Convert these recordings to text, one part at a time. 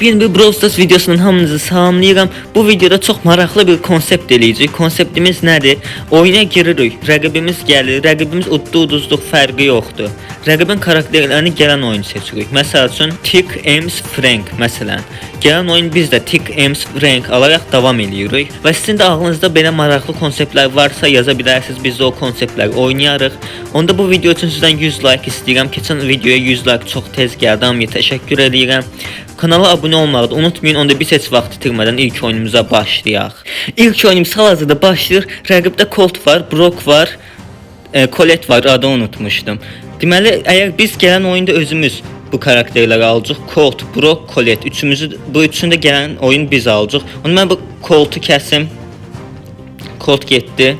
Yeni bir Brawl Stars videosundan hamınızı salamlayıram. Bu videoda çox maraqlı bir konsept eləyəcəyik. Konseptimiz nədir? Oyuna giririk, rəqibimiz gəlir, rəqibimiz uddu uduzduq fərqi yoxdur. Rəqibin karakterlərini gələn oyun seçirik. Məsəl üçün Tick, Ems, Frank məsələn. Gələn oyun biz də Tick, Ems, Frank alaraq davam eləyirik. Və sizin də ağlınızda belə maraqlı konseptlər varsa yaza bilərsiniz. Biz də o konseptləri oynayarıq. Onda bu video üçün sizdən 100 like istəyirəm. Keçən videoya 100 like çox tez gəldi. Hamıya təşəkkür edirəm. Kanala abunə olmağı da unutmayın. Onda biz heç vaxt itirmədən ilk oyunumuza başlayaq. İlk oyunumuz hal-hazırda başlayır. Rəqibdə Colt var, Brock var, Colette var, adı unutmuşdum. Deməli, əgər biz gələn oyunda özümüz bu karakterləri alacaq. Colt, Brock, Colette üçümüzü, bu üçünü də gələn oyun biz alacaq. Onu mən bu Colt'u kəsim. Colt getdi.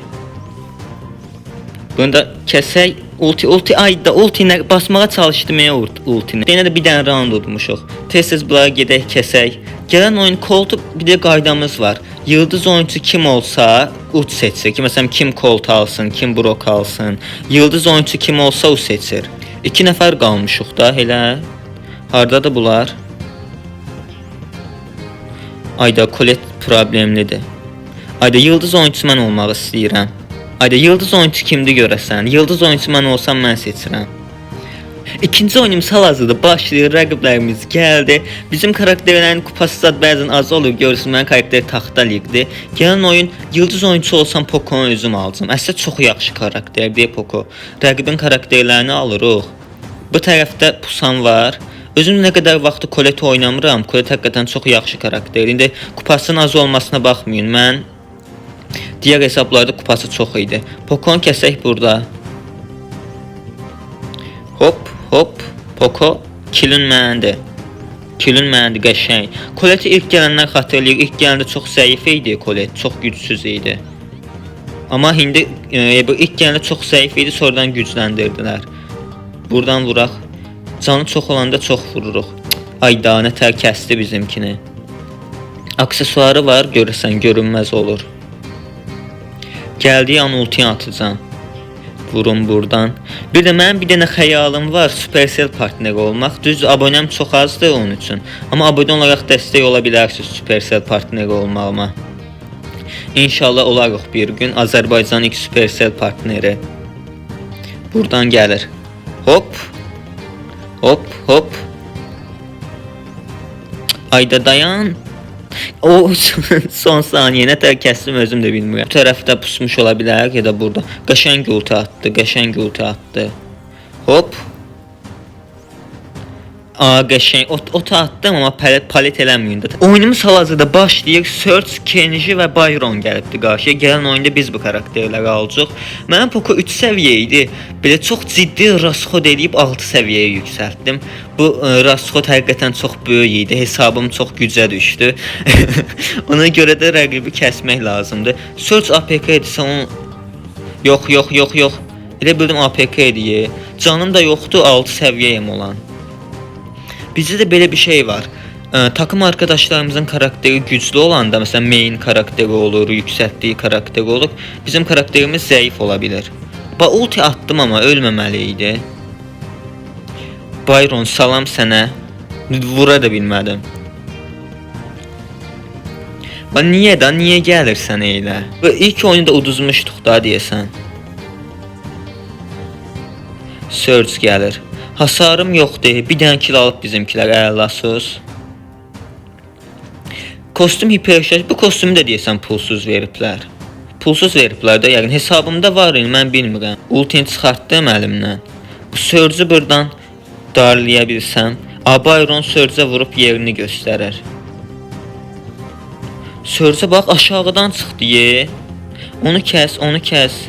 Bunu da kəsək. Ulti, ulti, ay da ulti ilə basmağa çalışdım ya ultini. Yenə də bir dənə round udmuşuq. Tez-tez bunlara gedək kəsək. Gələn oyun Colt'u, bir də qaydamız var. Yıldız oyunçu kim olsa uç seçir. Ki, məsələn, kim Colt alsın, kim Brock alsın. Yıldız oyunçu kim olsa o seçir. İki nəfər qalmışıq da elə. Hardadır bunlar? Ayda, Colette problemlidir. Ayda, yıldız oyunçu mən olmaq istəyirəm. Ayda, yıldız oyunçu kimdir görəsən? Yıldız oyunçu mən olsam mən seçirəm. İkinci oyunumuz hal-hazırda başlayır. Rəqiblərimiz gəldi. Bizim karakterlərin kupası zad bəzən az olur. Görürsünüz, mənim karakter taxta liqdir. Gələn oyun yıldız oyunçu olsam Poco'nu özüm alacağam. Əslində çox yaxşı karakterdir Poco. Rəqibin karakterlərini alırıq. Bu tərəfdə pusan var. Özüm nə qədər vaxtı Colette oynamıram. Colette həqiqətən çox yaxşı karakterdir. İndi kupasının az olmasına baxmayın. Mən digər hesablarda kupası çox idi. Poco'nu kəsək burada. Hop, hop, Poco killin məndir. Killin məndir, qəşəng. Colette ilk gələnlər xatırlayır. İlk gələndə çox zəif idi Colette, çox gücsüz idi. Amma indi bu ilk gələndə çox zəif idi, sonradan gücləndirdilər. Buradan vuraq. Canı çox olanda çox vururuq. Ayda, nə tər kəsdi bizimkini. Aksesuarı var, görürsən, görünməz olur. Gəldiyi an ultiyi atacağam. Vurum buradan. Bir də mənim bir dənə xəyalım var, Supercell partneri olmaq. Düz, abunəm çox azdır onun üçün. Amma abunə olaraq dəstək ola bilərsiniz Supercell partneri olmağıma. İnşallah olarıq bir gün Azərbaycanın ilk Supercell partneri. Buradan gəlir. Hop. Hop, hop. Ayda, dayan. O son saniyə nə tər kəsdim, özüm də bilmirəm. Bu tərəfdə pusmuş ola bilər ya da burada. Qəşəng ulti atdı, qəşəng ulti atdı. Hop. Aa, qəşəng. Ot atdım amma palet eləməyin də. Oyunumuz hal-hazırda başlayır. Surge, Kenji və Byron gəlibdi qarşıya. Gələn oyunda biz bu karakterləri alacağıq. Mənim Poco 3 səviyyə idi. Belə çox ciddi rasxod eləyib 6 səviyyəyə yüksəltdim. Bu rasxod həqiqətən çox böyük idi. Hesabım çox gücə düşdü. Ona görə də rəqibi kəsmək lazımdır. Surge APK idisə onu. Yox, yox, yox, yox. Elə bildim APK idi. Canım da yoxdur, 6 səviyyəyəm olan. Bizdə də belə bir şey var. Takım arkadaşlarımızın karakteri güclü olanda, məsələn, main karakteri olur, yüksəltdiyi karakteri olur. Bizim karakterimiz zəif ola bilir. Ba, ulti atdım amma ölməməli idi. Byron, salam sənə. Vura da bilmədim. Ba, niyə da, niyə gəlirsən elə? Bu ilk oyunda uduzmuşduq da deyəsən. Surge gəlir. Hasarım yoxdur. Bir dənə kill alıb bizimkilər, əlasız. Kostüm hiperşarj. Bu kostümü də deyəsən pulsuz veriblər. Pulsuz veriblər də, yəqin hesabımda var indi, mən bilmirəm. Ultini çıxartdım əlimdən. Bu Surge-ü buradan darlaya bilsəm. A, Byron Surge-ə vurub yerini göstərir. Surge-ə bax, aşağıdan çıxdı ye. Onu kəs, onu kəs.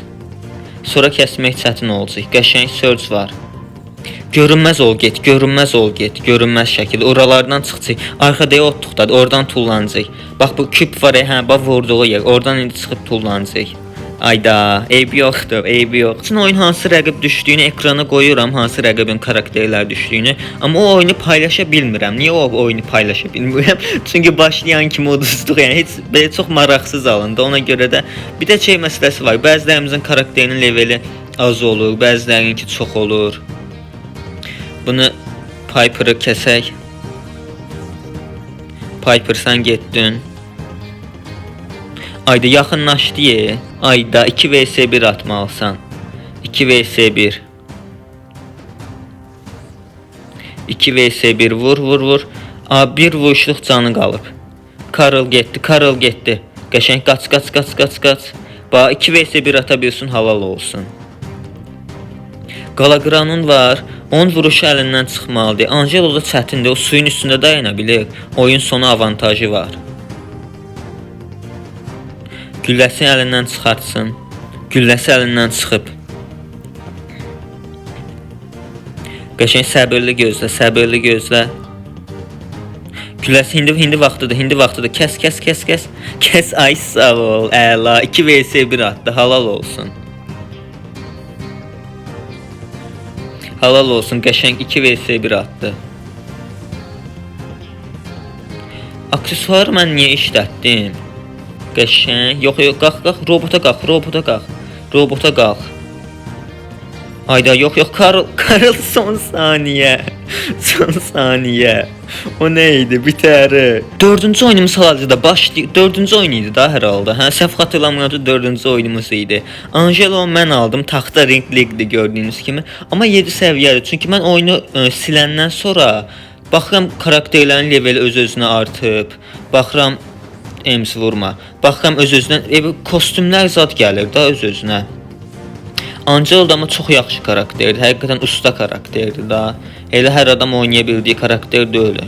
Sonra kəsmək çətin olacaq. Qəşəng Surge var. Görünməz ol get, görünməz ol get, görünməz şəkildə oralardan çıxacaq. Arxadaya otluqdadır, oradan tullanacaq. Bax, bu küp var, hə, bax vurduğu yer. Oradan indi çıxıb tullanacaq. Ayda, eybi yoxdur, eybi yox. Bütün oyun hansı rəqib düşdüyünü ekrana qoyuram, hansı rəqibin karakterləri düşdüyünü. Amma o oyunu paylaşa bilmirəm. Niyə o oyunu paylaşa bilmirəm? Çünki başlayan kimi uduzduq, yəni heç belə çox maraqsız alındı. Ona görə də bir də şey məsələsi var. Bəzilərimizin karakterinin leveli az olur, bəzilərininki çox olur. Bunu, Piper'ı kəsək. Piper sən getdin. Ayda yaxınlaşdı ye. Ayda 2 vs 1 atmalısan. 2 vs 1. 2 vs 1 vur vur vur. A bir vuruşluq canı qalıb. Karl getdi, Karl getdi. Qəşəng qaç qaç qaç qaç qaç. Bax 2 vs 1 ata bilsin halal olsun. Qalaqranun var. Onun vuruşu əlindən çıxmalıdır. Angelo da çətindir. O suyun üstündə dayana bilir. Oyun sonu avantajı var. Gülləsini əlindən çıxartsın. Gülləsi əlindən çıxıb. Qəşəng səbirli gözlə, səbirli gözlə. Gülləsi hindi vaxtıdır, hindi vaxtıdır. Kəs, kəs, kəs, kəs. Kəs, ay sağ ol. Əla. 2 vs 1 atdı. Halal olsun. Halal olsun. Qəşəng 2 vs 1 atdı. Aksesuarı mən niyə işlətdim? Qəşəng. Yox, yox, qalx, qalx. Robota qalx, robota qalx. Robota qalx. Ayda yox, yox. Karl, Karl son saniyə. Son saniyə. O nə idi? Bitəri. Dördüncü oyunumuz hal-hazırda başlayır. Dördüncü oyun idi da hər halda. Hə, səhv xatırlamıramsa dördüncü oyunumuz idi. Angelo mən aldım. Taxta renklidir gördüyünüz kimi. Amma 7 səviyyədir. Çünki mən oyunu siləndən sonra baxıram karakterlərin leveli öz-özünə artıb. Baxıram Ems vurma. Baxıram öz-özünə kostümlər zad gəlir da öz-özünə. Angelo da amma çox yaxşı karakterdir. Həqiqətən usta karakterdir da. Elə hər adam oynaya bildiyi karakter deyil.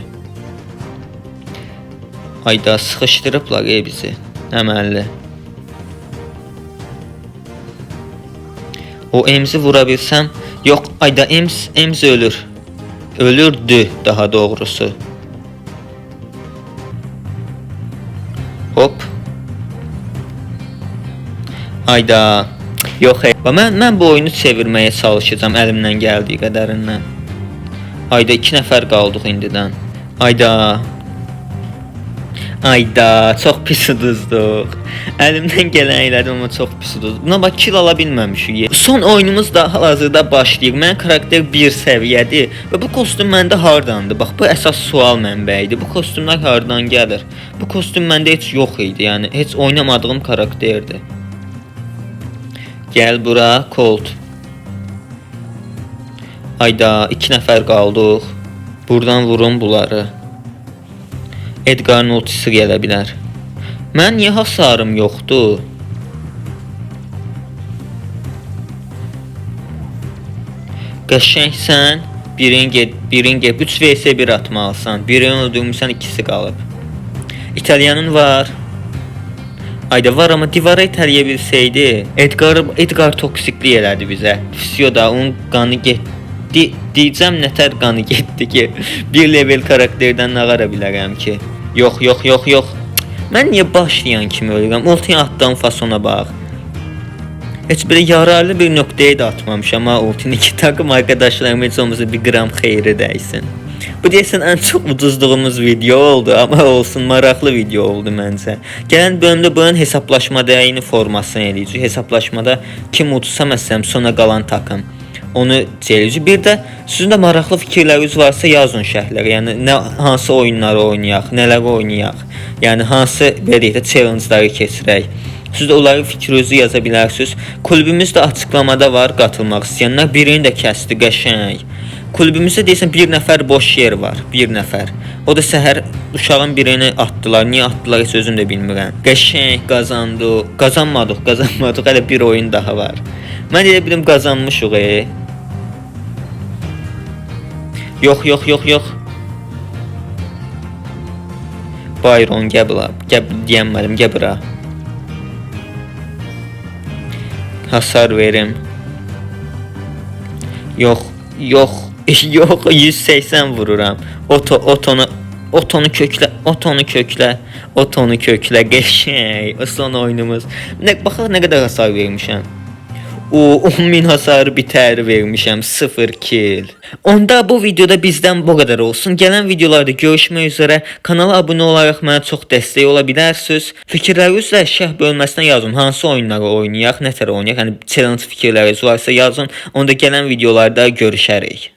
Ayda sıxışdırıblar bizi. Əməlli. O Ems'i vura bilsəm, yox, ayda Ems ölür. Ölürdü daha doğrusu. Hop. Ayda. Yox, mən bu oyunu çevirməyə çalışacağam əlimdən gəldiyi qədərindən. Ayda 2 nəfər qaldıq indidən. Ayda. Ayda, çox pis uduzduq. Əlimdən gələn elədim amma çox pis uduzdum. Buna bax kill ala bilməmişik. Son oyunumuz da hal-hazırda başlayır. Mənim karakter 1 səviyyədir və bu kostyum məndə hardandır? Bax bu əsas sual mənbəyidir. Bu kostyumlar hardan gəlir? Bu kostyum məndə heç yox idi. Yəni heç oynamadığım karakterdir. Gəl bura, Colt. Ayda 2 nəfər qaldıq. Buradan vurun bunları. Edgar'ın ultisi gələ bilər. Mən niyə hasarım yoxdur? Qəşəngsən. Birin get, birin get. 3 vs 1 atmalısan. Birini öldürmüsən, ikisi qalıb. İtalyanın var. Ayda var amma divara itələyə bilsəydi, Edgar toksiklik elədi bizə. Fisyo da onun qanı getdi. Deyəcəm nətər qanı getdi ki, bir level karakterdən nə qara bilərəm ki. Yox, yox, yox, yox. Mən niyə başlayan kimi ölürəm? Ultini atdığım fasona bax. Heç belə yararlı bir nöqtəyə də atmamışam ha ultini ki, takım arkadaşlarım heç olmasa bir qram xeyri dəysin. Bu deyəsən ən çox uduzduğumuz video oldu, amma olsun maraqlı video oldu məncə. Gələn bölümdə bunun hesablaşmada eyni formasını eləyəcək. Hesablaşmada kim udsa məsələn sona qalan takım onu eləyəcək. Bir də sizin də maraqlı fikirləriniz varsa yazın şərhlərə. Yəni nə hansı oyunları oynayaq, nələri oynayaq. Yəni hansı belə deyək də challenge-ları keçirək. Siz də onların fikrinizi yaza bilərsiniz. Kulübümüz də açıqlamada var qatılmaq istəyənlər. Birini də kəsdi qəşəng. Kulübümüzdə deyəsən bir nəfər boş yer var, bir nəfər. O da səhər uşağın birini atdılar. Niyə atdılar heç özüm də bilmirəm. Qəşəng qazandı. Qazanmadıq, qazanmadıq. Hələ bir oyun daha var. Mən elə bilim qazanmışıq. Yox, yox, yox, yox. Byron gəl bura. Gəl deyəmədim, gəl bura. Hasar verim. Yox, yox, yox, 180 vururam. Otonu köklə, otonu köklə, otonu köklə, qəşəng. O son oyunumuz. Nə, baxaq nə qədər hasar vermişəm. O 10.000 hasarı bitər vermişəm, 0 kill. Onda bu videoda bizdən bu qədər olsun. Gələn videolarda görüşmək üzrə. Kanala abunə olaraq mənə çox dəstək ola bilərsiniz. Fikirlərinizi də şərh bölməsinə yazın. Hansı oyunları oynayaq, nə tər oynayaq? Yəni challenge fikirləriniz varsa yazın. Onda gələn videolarda görüşərik.